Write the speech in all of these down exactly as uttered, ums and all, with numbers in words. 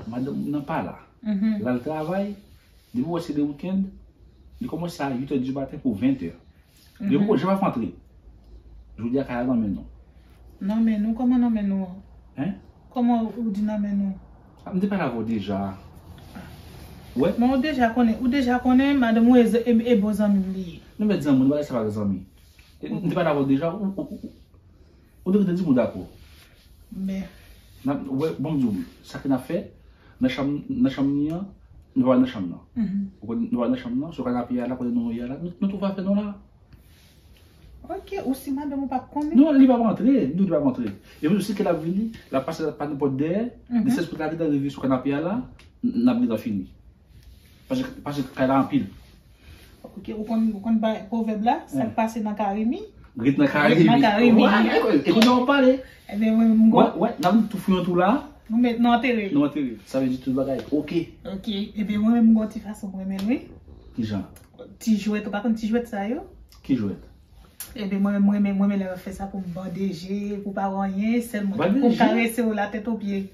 Madanm nan pa la. L al travay, depi w wè se de wikenn, li kòmanse a uit è di maten pou ven è. Depi w jan pa antre. Jodi a kay la nan men nou. Nan men nou? Kòman nan men nou? Hein? Kòman ou di nan men nou? Ah, m te pale avè w deja. Wè? Men ou deja konnen, ou deja konnen madanm ou e, e, e bon zanmi m li ye. Nou mèt zanmi, nou pa sa pa zanmi. E, m te pale avè w deja, ou, ou, ou, ou te gentan di m ou dakò. Men. N ap, wè, bon, m di w, sa ke n ap fè, nan chanm, nan chanm ni an, nou pa nan chanm nan. Ou konn, nou pa nan chanm nan, sou kanape a la, kote nou ye a la, nou, nou twouve afè nou la. Ok, ou si madanm ou p ap konnen? Non, li p ap antre, nou li p ap antre. Epi tou, si ke l ap vini, l ap pase pa nenpòt dèyè, desann pou l ta gentan rive sou kanape a la, n ap gentan fini. Paske, paske kay la anpil. Ok, ou konn, ou konn bay pwovèb la, sa k pase nan karimi. Ret nan karimi. Ret nan karimi. Wè, e konnen w pale. Ebyen, mwen, m gon. Wè, wè, n ap tou fouye yon twou la. Nou met, nou antere. Nou antere. Sa vle di tout bagay. Ok. Ok, ebyen, mwen menm, m gon ti fason mwen renmen l, wi. Kijan? Ti jwèt, ou pa konn ti jwèt sa yo? Ki jwèt? Ebyen, mwen menm, mwen renmen, mwen renmen lè yo fè sa pou m bande je, pou pa wè anyen, sèlman pou m karese w la tèt o pye.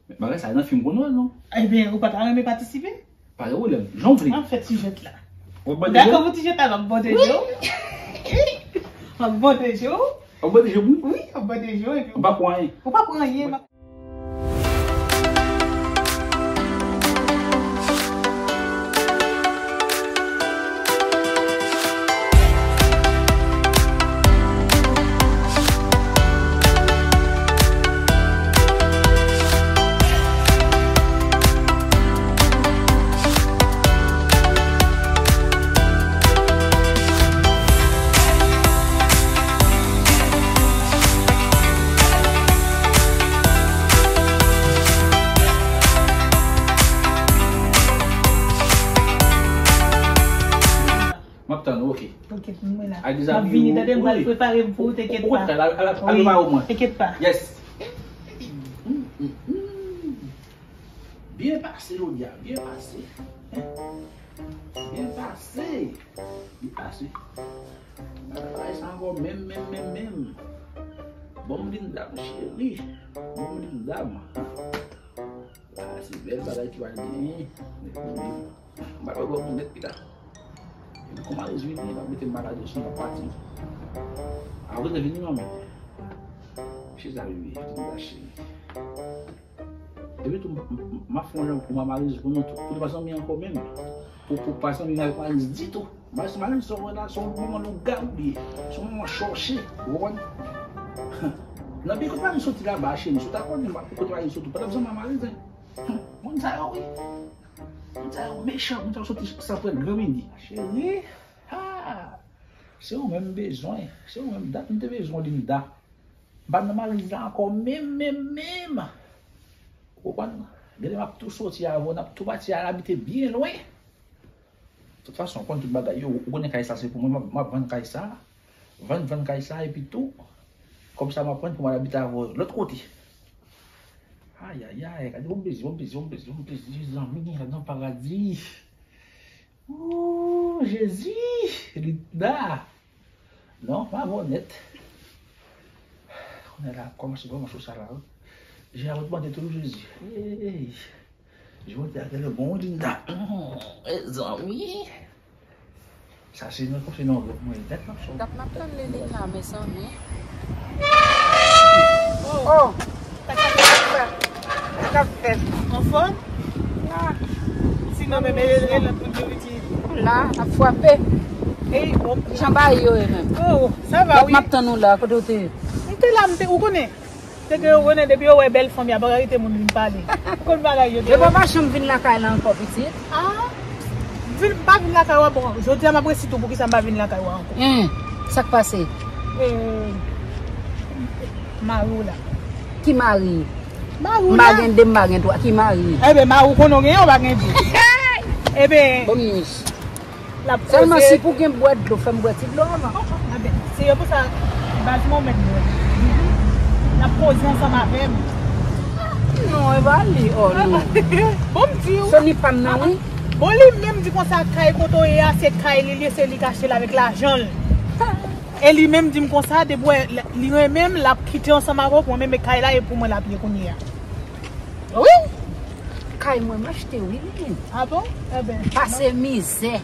Men bagay sa nan fim pou nou, non? Ebyen, ou pa ta renmen patisipe? Pa gen pwoblèm. Jan w vle. An fèt, ti jwèt la. W ap bande je? Dakò pou ti jwèt la, m ap bande je w. M ap bande je w. W ap bande je m, wi. Wi, m ap bande je w, epi w pa pran anyen. Ou pa pran anyen, m ap M ap tann ou, ok. Ok, mwen la. M ap vini, tande, m pral prepare m pou ou, tenkèt pa. Okontrè, al, al, al prepare w mwen. Tenkèt pa. Yes. Byen pase, jodi a, byen pase. Byen pase. Byen pase. Pa travay sa ankò, menm, menm, menm, menm. Bon, m vin dam, cheri. Bon, m vin dam. Ah, se bèl bagay ki pral genyen. M pa wè gòm ou nèt pita. Epi kòman rezon li, li pa mete m malad osi, m ap pati. Avril vini, manmi. Chita, bebe, m ta cheri. Epi tou, m, m, m ap fè yon jan pou m a Mariz pou nou tou. Pou nou pa zanmi ankò menm. Pou, pou pa zanmi avèk Mariz ditou. Mariz, Mariz, se yon relasyon, manman lougawou li ye. Se yon manman chòche. Ou konprann? Nan peyi kote Mariz soti laba, cheri, si w ta konnen kote Mariz soti, ou pa t ap zanmi a Mariz, en. Moun sa yo, wi. Moun sa yo mechan, moun sa yo soti san frè Granmidi. Cheri, ha! Se ou menm m bezwen. Se ou menm, dat m te bezwen w, Linda. M pa nan Mariz la ankò menm, menm, menm. Ou konprann? Genlè m ap tou soti avè w, n ap tou pati al abite byen lwen. Tout fason, ou konn tout bagay yo, ou konnen kay sa se pou mwen, m ap, m ap vann kay sa. Vann, vann kay sa, epi tou, kòb sa m ap pran pou m al abite avè w lòt kote. Ayayay, gade, bon plezi, bon plezi, bon plezi, bon plezi, zanmi, ladan paradi. Ooh, Jezi, Linda. Non, pa bon nèt. Kounye a la, kòmanse vrèman cho sa la, wi. Je a ret mande toujou Jezi. Hey, jodi a genlè bon, Linda. Mm, mezanmi. Sa se nan, se nan lòt mwen nèt m ap sòti. Dat m ap tann Lilina, mezanmi. Oh! Sa k ap fèt? Sa k ap fèt? Anfòm? La. Sinon, men, men, men, lòt moun yo di. La, ap frape. Ey, bon. Jan bagay yo ye menm? Oh, sa va, wi. Dat m ap tann ou la, kote w te ye? M te la, m te, ou konnen. Se ke yo konnen depi yo wè bèl fanmi a, pa ka kite moun vin pale. Konn bagay yo. Yo pa pa janm vin lakay la ankò, pitit. Ah, vin, pa vin lakay ou a, bon, jodi a m ap resi tou, poukisa m pa vin lakay ou a ankò? Hein, sa k pase? Eh, mari w la. Ki mari? Mari w la. M pa gen de, m pa gen twa, ki mari? Enben, mari w konnen w genyen, w pa gen de. Enben, bon, minis. L ap poze. Sèlman si pou gen bwè dlo, fè m bwè ti dlo anvan. Enben, se yo pou sa, baz mwen, ou mèt bwè. L ap poze ansanm avè m. Non, e pa li, oh, non. Bon, m di w. Se ni pa m nan, wi. Bon, li menm di konsa, kay kote w ye a, se kay li, li, se li k achte l avèk lajan l. E li menm di m konsa, depi w wè li renmen m, l ap kite ansanm avè w pou mwen, men kay la, e pou mwen l ap ye kounye a. Wi. Kay mwen, m achte wi, Lilin. Ah bon? Pase mizè.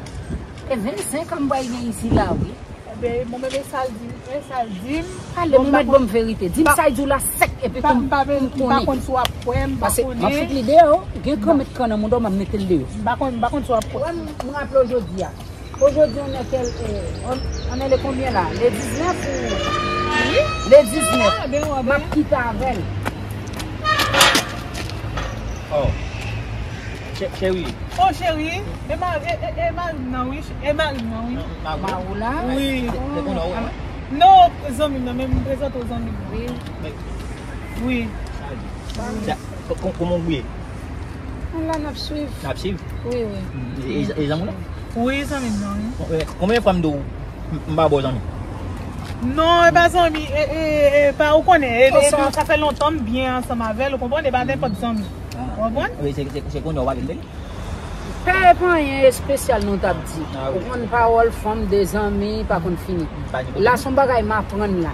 E vennsenk an m pral gen isi la, wi. Ebyen, bon, men sa l di m, men sa l di m. Pale, mwen mèt ban m verite. Di m sa l di w la sèk, epi pou m konnen. M pa konn si w ap kwè m, m pa konnen. Paske m ap fout li deyò, gen kan met kan nan mouda w, m ap mete l deyò. M pa konn, m pa konn si w ap kwè m. M raple w jodi a. Aujourd'hui, on est quel, euh, on, on est le combien là? Le diznèf ou? Wi. Le diznèf. M ap kite avè l. Oh. Cheri. Oh, cheri. E mari, e, e, e mari m nan, wi. E mari m nan, wi. Mari w la? Wi. Non, zanmi m nan, men m prezante w zanmi m nan. Wi. Wi. Kòman w ye? Ala n ap swiv. N ap swiv? Wi, wi. E zanmi w la? Wi, zanmi m nan, wi. Konbyen fwa m di w m pa ba w zanmi? Non, e pa zanmi, e, e, e pa, ou konnen, e, e, sa fè lontan m byen ansanm avè l, ou konprann, e pa nenpòt zanmi. Ou konprann? Wi, se, se, se kounye a w pale m de li. Pa gen anyen espesyal nou t ap di. Ou konn pawòl fanm de zanmi pa konn fini. La se yon bagay m aprann la.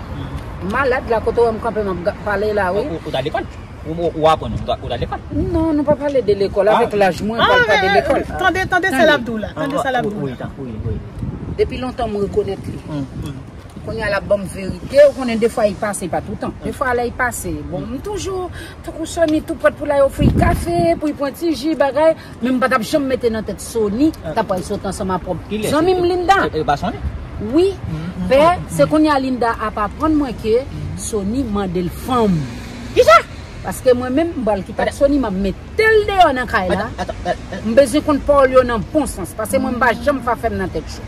M malad la, kote w wè m kanpe m ap pale la, wi. Ou, ou t al lekòl? Ou, ou, ou aprann, ou t al lekòl? Non, nou pa pale de lekòl. Avèk laj mwen, m pral pale de lekòl. Tande, tande sa l ap di w la. Tande sa l ap di w la. Depi lontan m rekonèt li. Kounye a l ap ban m verite, ou konnen defwa li pase, pa toutan. Defwa lè li pase, bon, m toujou, tankou Sony tou prèt pou l al ofri l kafe, pou l pran ti ji, bagay, men m pa t ap janm mete nan tèt Sony t ap pral sot ansanm ak pwòp zanmi m Linda. Wi, pè, se kounye a Linda ap aprann mwen ke Sony mande l fanm. Kisa? Paske mwen menm, m pral kite ak Sony, m ap mete l deyò nan kay la. M bezwen konn pawòl yo nan bon sans, paske mwen m pa janm fè afè m nan tèt cho.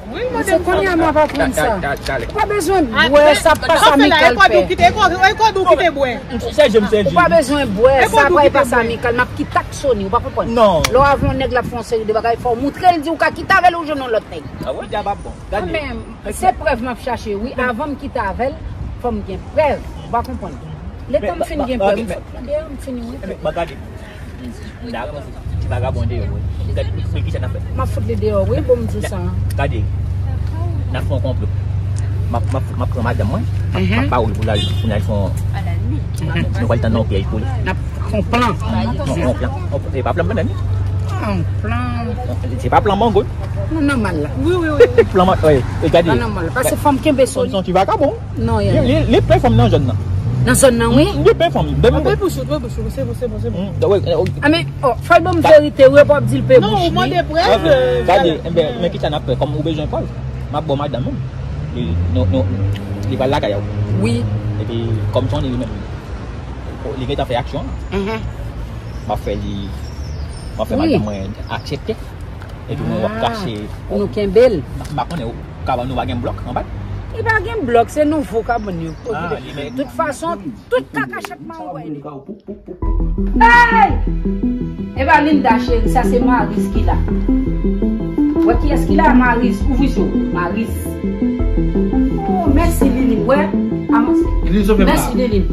Wi, se kounye a m ap aprann sa. Ou pa bezwen bwè, sa pa sa Michael fè. Ou pa bezwen bwè, sa pa sa Michael, m ap kite ak Sony, ou pa konprann. Lè w avè yon nèg l ap fè yon seri de bagay, fò w moutre l, di w ka kite avè l, ou jwenn yon lòt nèg. Kanmenm, se prèv m ap chache, wi, avan m kite avè l, fò m gen prèv, ou pa konprann. Letan m fin gen prèv, m fout li deyò, m fini, wi. M ap fout li deyò, wi, bon m di w sa. Gade, n ap fè yon konplo. M ap, m ap, m ap pran madanm mwen, m ap ba w l pou l al, pou l al fè yon, nou pral tann nan yon pyèj pou li. N ap fè yon plan. Yon plan. Se pa plan bannann. Yon plan. Se pa plan mango. Nou nòmal la. Wi, wi, wi. Plan mango, wi. Gade. Nou nòmal la. Paske fò m kenbe Sony. Son ti vakabon. Non, li, li, li plen fanm nan zòn nan. Nan zòn nan, wi. Li plen fanm. Depi pe bouch ou, pe bouch ou, se bon, se bon, se bon. A men, oh, fò l ban m verite, wi, pa di l pe bouch li. Non, ou mande prèv. Gade, enben, men kisa n ap fè, kòm ou bezwen prèv, m ap ba w madanm ou. Li, nou, nou, li pral lakay ou. Wi. Epi, kòm Sony li menm, li gentan fè aksyon an. M ap fè li, m ap fè madanm mwen aksepte. Epi mwen w ap kache. Pou nou kenbe l. M pa konnen, kabann nou pa gen blòk anba l? Li pa gen blòk, se nouvo kabann yo. Tout fason, tout kaka chak mawon wè li. Hey! E pa Linda cheri, sa se Maris ki la. Wè kiyès ki la? Maris, ouvri je w. Maris. Oh, mèsi Lilin, wè. Avanse. Mèsi Lilin.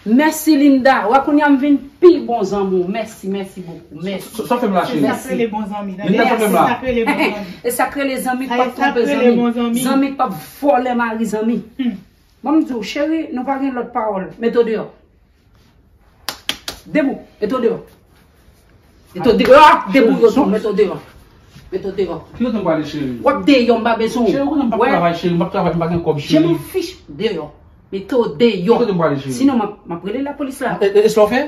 Mèsi Linda. Wè kounye a m vin pi bon zanmi w. Mèsi, mèsi bokou. Mèsi. Sa, sa fè m la cheri. Se sa k rele bon zanmi. Linda, sa fè m la. Se sa k rele bon zanmi. E sa k rele zanmi k p ap twonpe zanmi. Zanmi k p ap vòlè mari zanmi. Ban m di w, cheri, nou pa gen lòt pawòl. Mete w deyò. Debout, mete w deyò. Mete w deyò, ah, debou yo tou, mete w deyò. Mete w deyò. Ki kote m prale, cheri? W ap deyò, m pa bezwen w. Cheri, ou konnen m p ap travay, cheri, m p ap travay, m pa gen kòb, cheri. Je m'en fiche, deyò. Mete w deyò. Ki kote m prale, cheri? Sinon, m ap, m ap rele lapolis la. E, e, e sa w fè?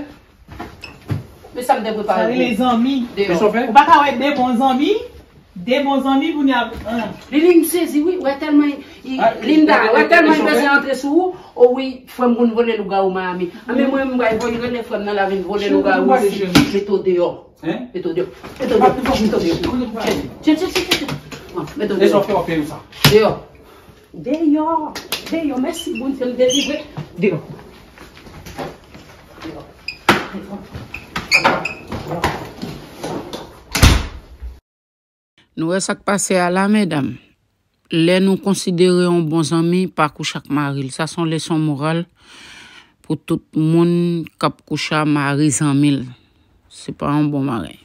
Men sa m te prepare pou ou. Sa rele zanmi. Deyò. E sa w fè? Ou pa ka wè de bon zanmi? De bon zanmi pou n ap, ah. Lili, m sezi, wi. Wè tèlman, Linda, wè tèlman li bezwen antre sou ou. O wi, frè m konn vole lougawou Miami. A men mwen, m pral voye rele frè m nan la vin vole lougawou isi. Mete w deyò. Mete w deyò. Mete w deyò. Mete w deyò. Tye, tye, tye, tye, tye. Mete w deyò. Deyò. Deyò. Deyò. Mèsi Bondye, m delivre. Deyò. Deyò. Nou wè sa k pase a la, medam. Lè nou konsidere yon bon zanmi pa kouche ak mari l, sa se yon leson moral pou tout moun k ap kouche a mari zanmi l. Se pa yon bon bagay.